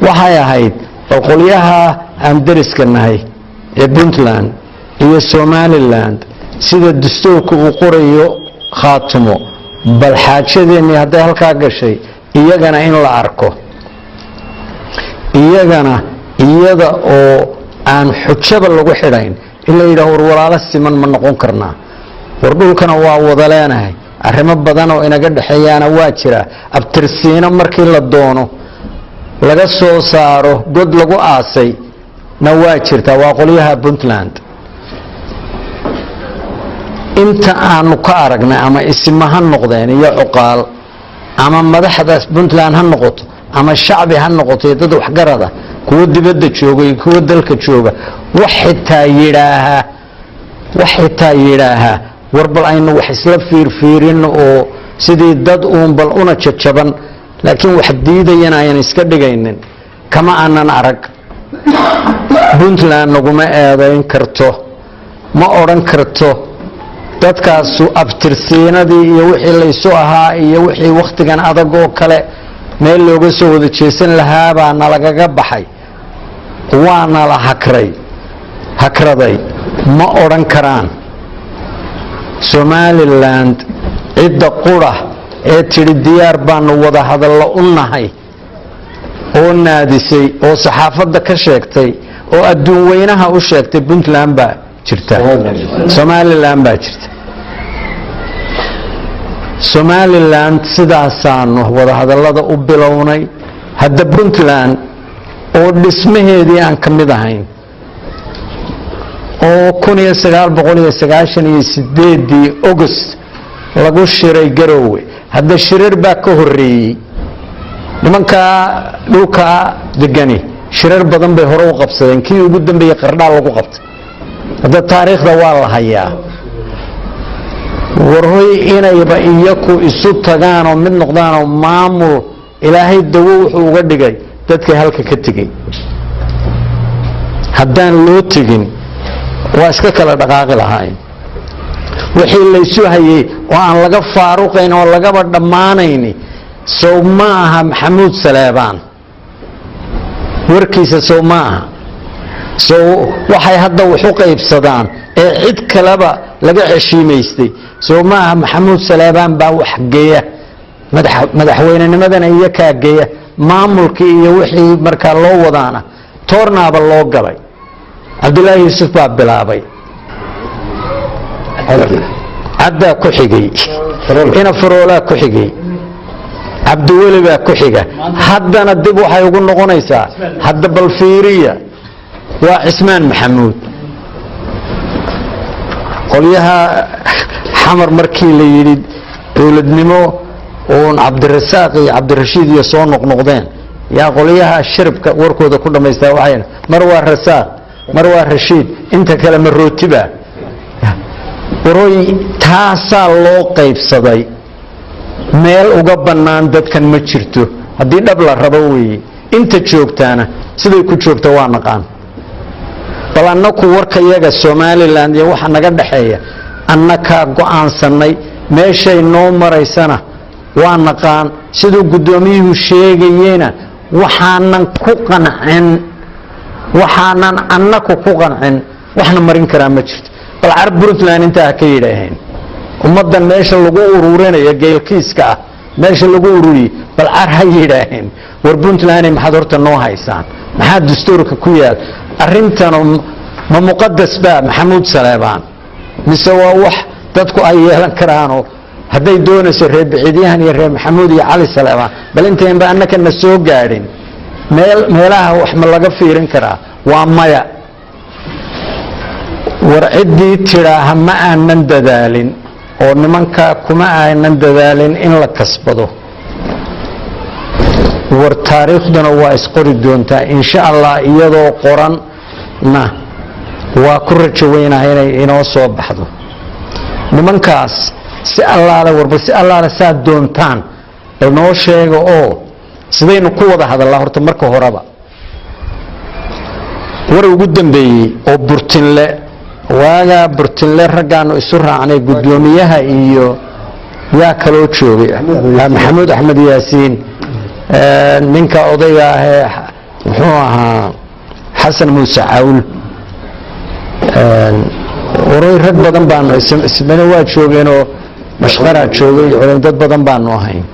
Waxay ahayd bal qolyaha aan deriska nahay ee Puntland iyo Somaliland, sida dastuurka uu qorayo Khaatumo, bal xaajadeennii hadday halkaa gashay, iyagana in la arko, iyagana iyada oo aan xujaba lagu xidhayn in la yidhaho: "War walaalo siman ma noqon karnaa? War dhulkana waa wada leenahay, arrimo badan oo inaga dhexeeyaana waa jira." Abtirsiino markii la doono laga soo saaro god lagu aasay na waa jirtaa. Waa qolyaha Puntland. Inta aanu ka aragnay, ama isima ha noqdeen iyo cuqaal, ama madaxda Puntland ha noqoto, ama shacbi ha noqoto iyo dad waxgarada, kuwo dibadda jooga iyo kuwo dalka jooga, wax xitaa yidhaaha: "War bal aynu wax isla fiirfiirino," oo sidii dad uun bal una jajaban laakiin wax diidayana ayan iska dhigaynin, kama aanan arag. Puntland naguma eedayn karto, ma odhan karto dadkaasu abtirsiinadii iyo wixii laysu ahaa iyo wixii wakhtigan adag oo kale meel looga soo wada jeesan lahaabaa nalagaga baxay, waana la hakray hakraday, ma odhan karaan. Somaliland cidda qura ee tidhi "Diyaar baanu wada hadallo u nahay" oo naadisay oo saxaafadda ka sheegtay oo adduun weynaha u sheegtay, Puntland baa jirta, Somaliland baa jirta. Somaliland sidaasaanu wadahadallada u bilownay. Hadda Puntland oo dhismaheedii aan ka mid ahayn oo 1998-dii August lagu shiray Garoowe, hadda shirar baa ka horeeyey. Nimankaa dhulkaa degani shirar badan bay hore u qabsadeen. Kii ugu dambeeyey Qardhaa lagu qabtay. Hadda taariikhda waa la hayaa. Warhoy, inayba iyaku isu tagaanoo mid noqdaanoo maamul Ilaahay dawo wuxuu uga dhigay dadkii halka ka tegey. Haddaan loo tegin, waa iska kala dhaqaaqi lahayn. Wixii laysu hayey oo aan laga faaruqayn oo lagaba dhammaanayni, sow ma aha Maxamuud Saleebaan warkiisa? Sow ma aha? Sow waxay hadda wax u qaybsadaan ee cid kaleba laga heshiimaystay, sow ma aha Maxamuud Saleebaan baa wax geeya, madaxweynenimadana iyo kaa geeya, maamulkii iyo wixii markaa loo wadaana toornaaba loo galay? Cabdulaahi Yuusuf baa bilaabay, Caddaa ku xigay, ina Faroolaa ku xigay, Cabdiweli baa ku xiga. Haddana dib waxay ugu noqonaysaa. Hadda bal fiiriya, waa Cismaan Maxamuud. Qolyaha Xamar markii la yidhi dowladnimo uun Cabdirasaaq iyo Cabdirashiid iyo soo noqnoqdeen, yaa qolyaha shiribka warkooda ku dhammaystaa, waxay mar waa Rasaaq, mar waa Rashiid, inta kale ma rootiba. Warooy, taasaa loo qaybsaday. Meel uga bannaan dadkan ma jirto haddii dhab la rabo weeye. Inta joogtaana siday ku joogta waa naqaan. Bal annaku warkayaga Somaliland iyo waxa naga dhexeeya annakaa go'aansannay, meeshay noo maraysana waa naqaan. Siduu guddoomiyuhu sheegayena, waxaanan ku qancin, waxaanan annaku ku qancin, waxna marin karaa ma jirto. Bal carab Puntland intaa ha ka yidhaaheen, ummaddan meesha lagu ururinayo geelkiiska ah, meesha lagu ururiyey, bal car ha yidhaaheen: "War Puntland, maxaad horta noo haysaan? Maxaa dastuurka ku yaal? Arrintanu ma muqadas baa Maxamuud Saleebaan, mise waa wax dadku ay yeelan karaanoo hadday doonayso reer Biciidyahan iyo reer Maxamuud iyo Cali Saleebaan, bal intaynba annaka na soo gaadhin, meel meelaha wax ma laga fiirin karaa?" Waa maya. War ciddii tidhaaha ma aanan dadaalin oo nimankaa kuma aanan dadaalin in la kasbado, war taariikhduna waa isqori doontaa, insha Allah. Iyadoo qoranna waa ku rajo weynaha inay inoo soo baxdo. Nimankaas si allaale, warba si allaale saad doontaan bal noo sheega oo sidaynu ku wada hadallaa horta marka horeba. War ugu dambeeyey oo Burtinle, waagaa Burtinle raggaanu isu raacnay, guddoomiyaha iyo yaa kaloo joogay, Maxamuud Axmed Yaasiin, ninka odayga ahee Muxuu ahaa Xasan Muuse Cawl, waray rag badan baanu ismana waa joogeenoo mashqaraa joogay, dad badan baanu ahayn.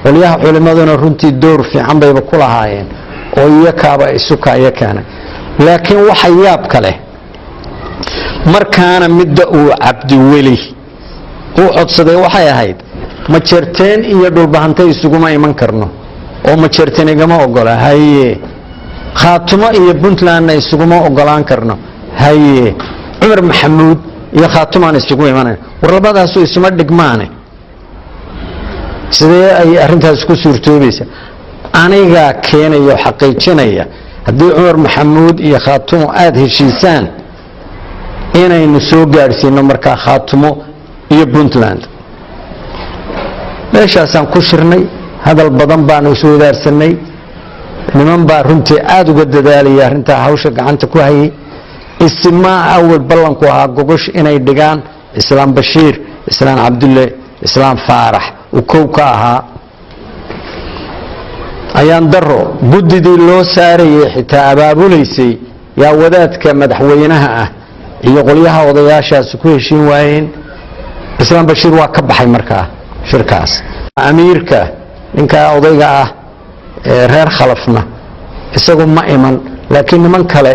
Qolyaha culimaduna runtii door fiican bayba ku lahaayeen oo iyakaaba isuka keenay. Laakiin waxa yaab kale markaana midda uu Cabdiweli uu codsaday waxay ahayd, Majeerteen iyo Dhulbahantay isuguma iman karno oo Majeerteen igama ogola, haye. Khaatumo iyo Puntlandna isuguma ogolaan karno, haye. Cumar Maxamuud iyo Khaatumaan isugu imanayn. War labadaasu isuma dhigmaane, sidee ay arrintaas ku suurtoobaysa? Anigaa keenaya oo xaqiijinaya haddii Cumar Maxamuud iyo Khaatumo aada heshiisaan inaynu soo gaadhsiino markaa Khaatumo iyo Puntland. Meeshaasaan ku shirnay, hadal badan baanu iswadaarsanay. Niman baa runtii aada uga dadaalaya arrintaa, hawsha gacanta ku hayay. Isimaa awal ballanku ahaa gogosh inay dhigaan Islaam Bashiir, Islaan Cabdulle, Islaam Faarax uu kow ka ahaa. Ayaan daro, guddidii loo saarayay xitaa abaabulaysay yaa wadaadka madaxweynaha ah iyo qolyaha odayaashaasi ku heshiin waayeen. Islaam Bashiir waa ka baxay markaa shirkaas. Amiirka ninkaa odayga ah ee reer Khalafna isagu ma iman, laakiin niman kale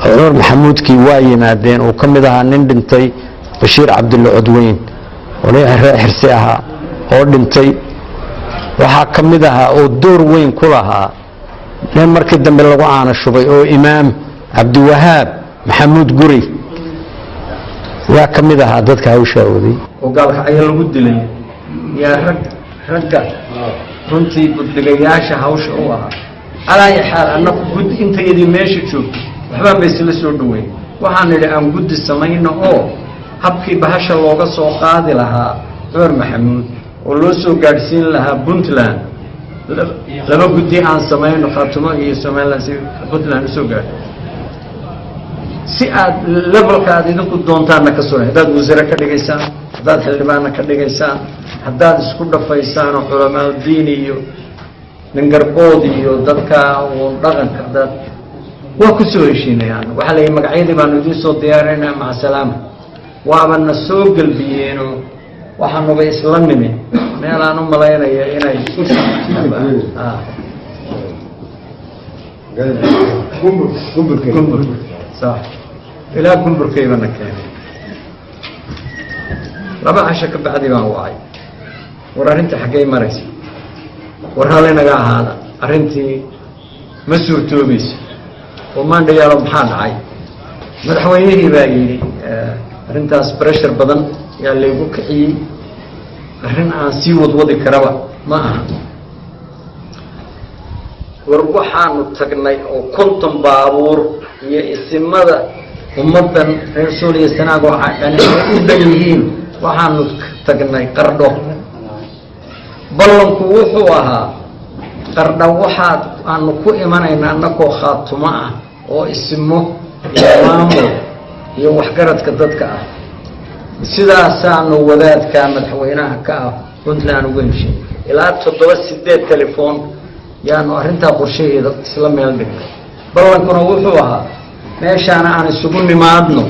oo Cumar Maxamuudkii waa yimaadeen, uu ka mid ahaa nin dhintay, Bashiir Cabdulle Codweyn oo nin reer Xirsi ahaa oo dhintay. Waxaa ka mid ahaa oo door weyn ku lahaa nin markii dambe lagu caano shubay oo Imaam Cabdiwahaab Maxamuud Guri yaa ka mid ahaa dadka hawshaa waday oo gaalkacyo lagu dilay. Yaa rag ragga runtii guddigayaasha hawsha u ahaa. Calaa ayi xaal, annaku gud intayadii meesha joogto waxbaan ba isla soo dhoweyn. Waxaan nidhi aan guddi samayno oo habkii bahasha looga soo qaadi lahaa Cumar Maxamuud oo loo soo gaadhsiin lahaa Puntland, laba guddi aan samayno, Khaatumo iyo Somaliland, si Puntland usoo gaadho. Si aad levelka aad idinku doontaanna ka soo, haddaad wasiire ka dhigaysaan, haddaad xildhibaanna ka dhigaysaan, haddaad isku dhafaysaanoo culamaaudiin iyo ningarbood iyo dadka uun dhaqanka haddaad, waa ku soo heshiinayaan. Waxaa la yidhi magacyadii baanu idiin soo diyaarinaynaa, maca salaama. Waaba na soo gelbiyeenoo waxaanuba isla nimi meel aan u malaynaya inay Gumbur, sax, ilaa Gumburkaybana keenay. 2 casho ka bacdi baan wacay: "War arrintii xaggay maraysa? War ralli naga ahaada, arrintii ma suurtoobayso." Oo maandhayaalo, maxaa dhacay? Madaxweynihii baa yidhi arrintaas pressure badan yaa laygu kiciyey, arrin aan sii wadwadi karaba ma aha. War waxaanu tagnay oo 50 baabuur iyo isimada ummaddan reer Sooliya Sanaag oo dhani ay u dhan yihiin waxaanu tagnay Qardho. Ballanku wuxuu ahaa Qardho waxaad aanu ku imanayna annakoo Khaatumo ah oo isimo iyo maamul iyo waxgaradka dadka ah. Sidaasaanu wadaadka madaxweynaha ka ah Puntland uga heshay. Ilaa 7, 8 telefoon yaanu arrintaa qorshaheeda isla meel dhignay. Ballankuna wuxuu ahaa meeshaana aan isugu nimaadno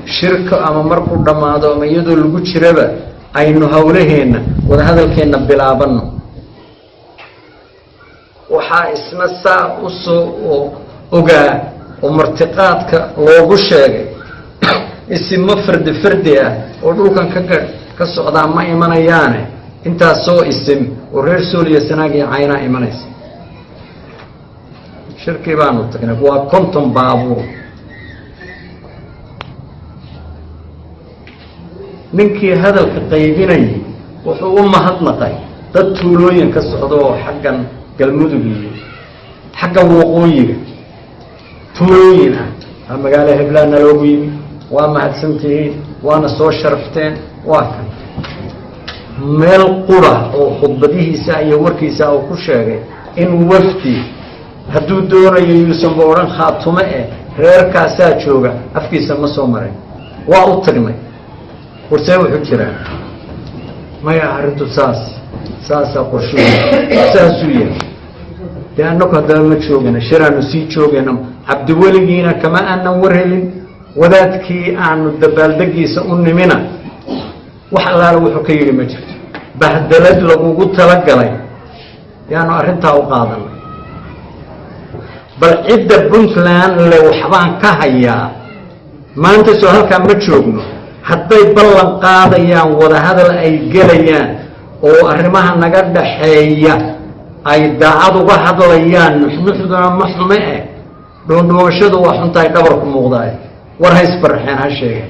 shirka, ama markuu dhammaado ama iyadoo lagu jiraba aynu hawlaheenna wadahadalkeenna bilaabanno. Waxaa isna saa u soo ogaa oo martiqaadka loogu sheegay isimo fardi fardi ah oo dhulkan ka socdaa ma imanayaane, intaasoo isim oo reer Sooliya Sanaag iyo Caynaa imanaysa. Shirkii baanu tagnay, waa 50 baabuur. Ninkii hadalka qaybinayay wuxuu u mahadnaqay dad tuulooyin ka socda oo xaggan Galmudug iyo xaggan waqooyiga tuulooyin ah, magaalo Heblaana loogu yimi, waa mahadsantihiin, waana soo sharafteen. Waa kan meel qura oo khudbadihiisa iyo warkiisa uu ku sheegay in wafdi hadduu doonayo yuusanba odhan Khaatume eh, reerkaasaa jooga, afkiisa ma soo marin. Waa u tagnay: "Warsee wuxuu jiraa?" "Maya, arrintu saas saasaa qorshuhu saasuu yahay." Dee annagu haddaba ma joogana, shiraanu sii joogayna. Cabdiweligiina kama aanan war helin, wadaadkii aanu dabaaldegiisa u nimina wax allaala wuxuu ka yidhi ma jirto. Bahdelad lagugu talagalay yaanu arrintaa u qaadanay. Bal cidda Puntland le waxbaan ka hayaa maanta, soo halkaa ma joogno. Hadday ballan qaadayaan, wadahadal ay gelayaan oo arrimaha naga dhaxeeya ay daacad uga hadlayaan, nuxnuxduna ma xume eh, dhuundhuumashadu waa xuntahay, dhabarku muuqdaay, war haysbarxeen, ha sheegeen.